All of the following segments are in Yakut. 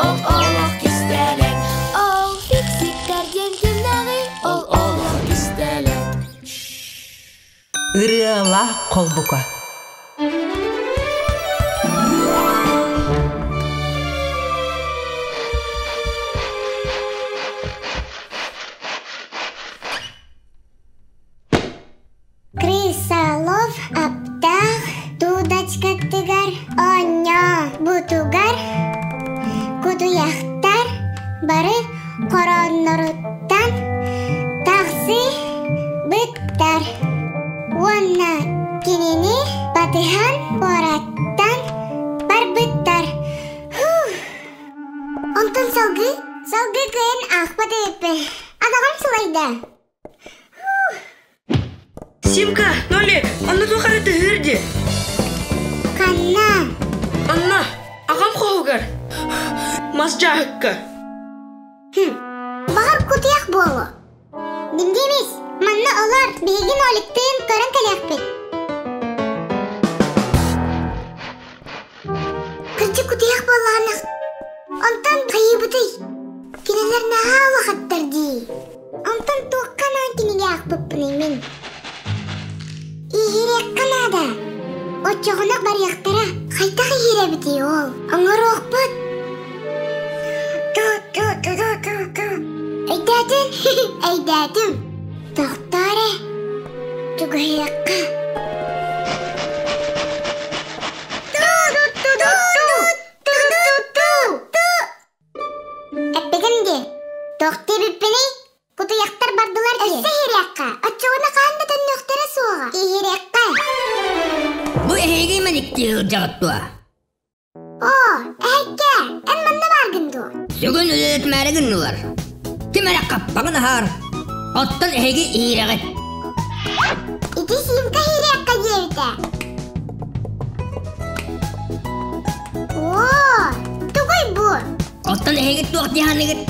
Ол олох кистэлэҥ. Ол фиксиктэр диэн кимнээҕий? Ол олох кистэлэҥ. Ырыалаах холбука. Крысолов аптаах дудочкатыгар оонньоо бутугар кутуйахтар бары хороонноруттан тахсы быттар уонна кинини батыһан куораттан барбыттар. Онтон салгыы, салгыы кыайан аахпат эбиппин. Адаҕым сылайда. Симка, Нолик, онно туох эрэ тыһыыр дии. Ханна? Онно, аҕам хоһугар. Мас дьааһыкка. Хм, баҕар кутуйах буолуо. Димдимис, манна олор, биһиги Ноликтыын көрөн кэлиэхпит. Кырдьык кутуйах буоллаҕына, онтон хайыыбытый? Кинилэр наһаа улахаттар дии. Онтон туохха анаан кинигэ аахпыппыный мин? Иһириэххэ наада. Оччоҕуна барыахтара. Хайдах иһирэбитий ол? Оҥоруохпут. Ту-ту-ту-ту-ту. Өйдөөтүн? Өйдөөтүм. Тохтоо эрэ. Чугаһыахха. Эппитим дии, туох диэбиппиний? Кутуйахтар бардылар дии. Өссө иһириэххэ, оччоҕуна хаһан да төннүөхтэрэ суоҕа. Иһириэххэ. Бу эһиги мэниктии сылдьаҕыт дуо? Оо, эһэккэ, эн манна бааргын дуо? Сүгүн үлэлэтимээри гыннылар. Ким эрэ хаппаҕын аһаар, оттон эһиги иирэҕит. Ити Симка иһириэххэ диэбитэ. Оо, тугуй бу? Оттон эһиги туох дии саныыгыт?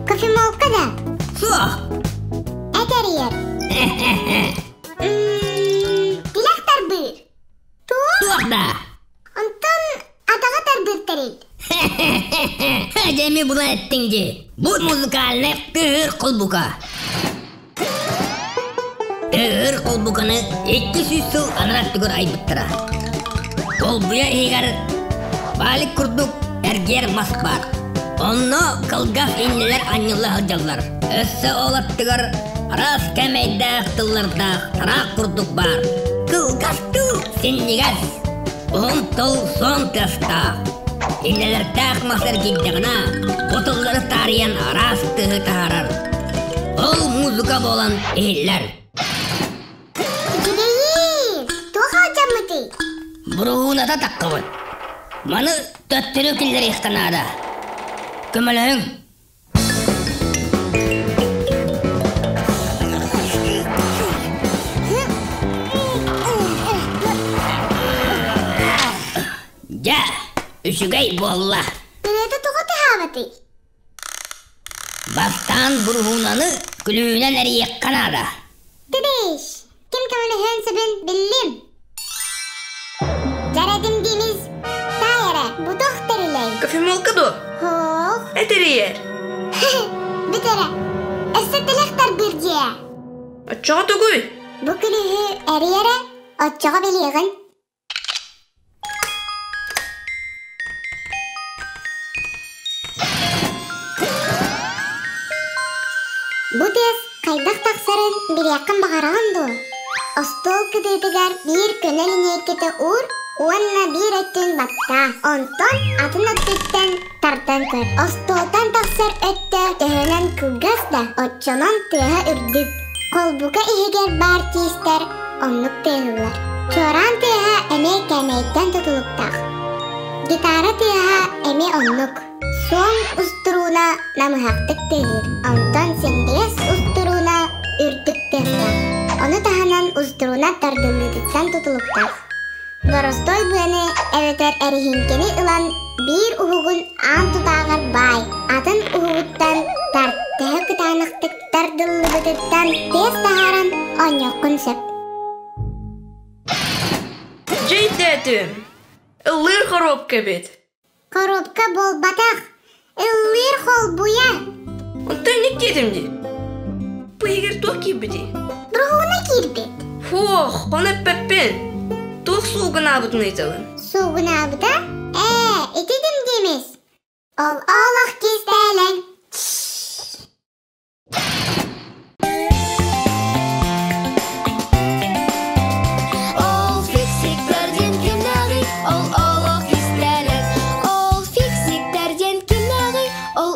Кофемолка да? Суох. Этэрийэр. Тилэх тарбыыр. Туох? Туох да? Онтон атаҕа тарбыыр тэрил. Дьэ эми булан эттиҥ дии. Бу музыкальнай тыыр холбука. Тыыр холбуканы 200 сыл анараа өттүгэр айбыттара. Долбуйа иһигэр валик курдук эргиэр мас баар. Онно кылгас иннилэр анньылла сылдьаллар. Өссө ол аттыгар араас кэмэйдээх тыллардаах тараах курдук баар. Кылгас тыл синньигэс, уһун тыл суон тыастаах. Иннэлэрдээх мас эргийдэҕинэ, бу тыллары таарыйан араас тыаһы таһаарар. Ол музыка буолан иһиллэр. Үчүгэйиин! Туох алдьаммытый? Буруһууната таххыбыт. Маны төттөрү киллэриэххэ наада. Көмөлөһүҥ. Дьэ, үчүгэй буолла. Ырыата тоҕо тыһаабатый? Бастаан буруһуунаны күлүүнэн эрийиэххэ наада. Тыбыш! Ким көмөлөһүөн сөбүн биллим. Дьарэдим диимиз таай эрэ, бу туох тэрилэй? Кофемолка дуо? Һоох. Этэрийэр. Бүт эрэ. Өссө тилэх тарбыыр дьиэ. Оччоҕо тугуй? Бу күлүүһү эрий эрэ, оччоҕо билиэҕин. Бу тыас хайдах тахсарын билиэххин баҕараҕын дуо? Остуол кытыытыгар биир көнө линиэйкэтэ уур уонна биир өттүн баттаа. Онтон атын өттүттэн тардан көр. Остуолтан тахсар өттө төһөнөн кылгас да, оччонон тыаһа үрдүк. Холбука иһигэр баар тиистэр оннук тыаһыллар. Чуораан тыаһа эмиэ кээмэйиттэн тутулуктаах. Гитара тыаһа эмиэ оннук. Суон устурууна намыһахтык тыаһыыр, онтон синньигэс устурууна үрдүк тыастаах. Ону таһынан устурууна тардыллыытыттан тутулуктаах. Боростуой быаны эбэтэр эриһиҥкэни ылан биир уһугун аан тутааҕар баай, атын уһугуттан тарт төһө кытаанахтык тардыллыбытыттан тыас таһааран оонньуоххун сөп. Дьэ өйдөөтүм. Ыллыыр хоруопка эбит. Коробка буолбатах, ыллыыр холбуйа. Онтон инник диэтим дии. Бу иһигэр туох киирбитий? Бруһууна киирбит. Суох, ону эппэппин. Туох суугунаабытын ыйытабын. Суугунаабыта? Ээ, ити дим-димис. Ол олох кистэлэҥ. Ол фиксиктэр диэн кимнээҕий? Ол олох кистэлэҥ. Ол фиксиктэр диэн кимнээҕий? Ол